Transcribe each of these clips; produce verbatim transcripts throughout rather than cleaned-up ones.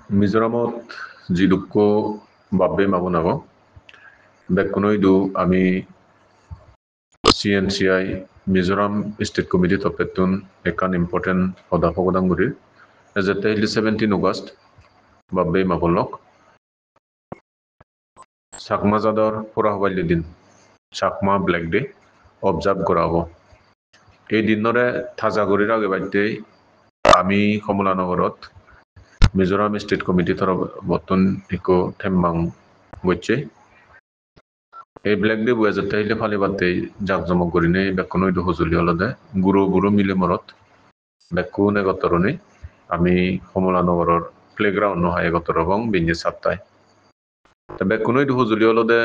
Mizoramot jidukko bab-bei ma-bon agon, bekkuno idu ami C N C I Mizoram State Committee toppettun ekkan important hoda pogodang gurir. Ejette hille seventeen August bab-bei ma-bon lok Chakma jador pora hobaille din, Chakma Black Day observe gora obo. Ei dinnore taja guri ragebatte ami Kamalanagarot Mizoram State Committee torobottun ikko temmang gocche. Ei Black Day bo ejette hille palibatte jak jomok gurinei bekkuno idu hojoli olode guro buro mile morot bekkun egottor onei ami Kamalanagaror playground-o hai egottor obong binne sattai. Te bekkuno idu hojoli olode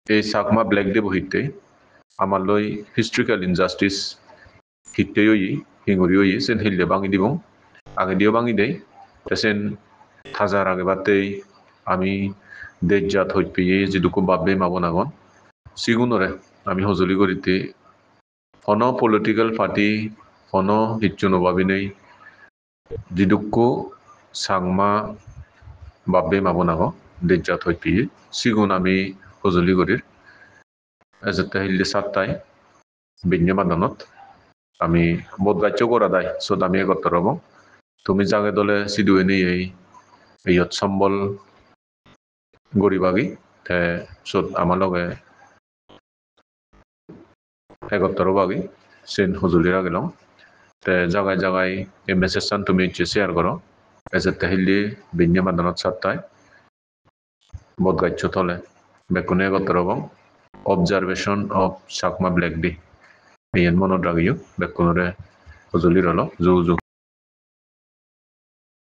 ei Chakma Black Day bo hittei amar loi historical injustice hittei oye, hinguri oye, sen hille bangi dibong. Agediyo bangi dei, te sen taja ragebattei ami dejjat hoj peye jidukko bab-bei ma-bon agon, sigunore ami hojoli guritte hono political party, hono hissu no babinei jidukko Changma bab-bei ma-bon agon, dejjat hoj peye, sigun ami hojoli gurir. Ejette hille sattai binne madanot ami bodgaccho gora dai, sot ami egottor obong. Tumi jage dole sidu enei ei, iyot sombol guribagi, te sot ama loge egottor obagi, sen hojoli ragilong. Te jagai jagai ei message-an tumi icche share goro. Ejette hille binne madanot sattai bodgaccho tole bekkune egottor obong. Observation of Chakma Black Day. Iyen monot ragiyo, bekkunore hojoli rolo, ju ju.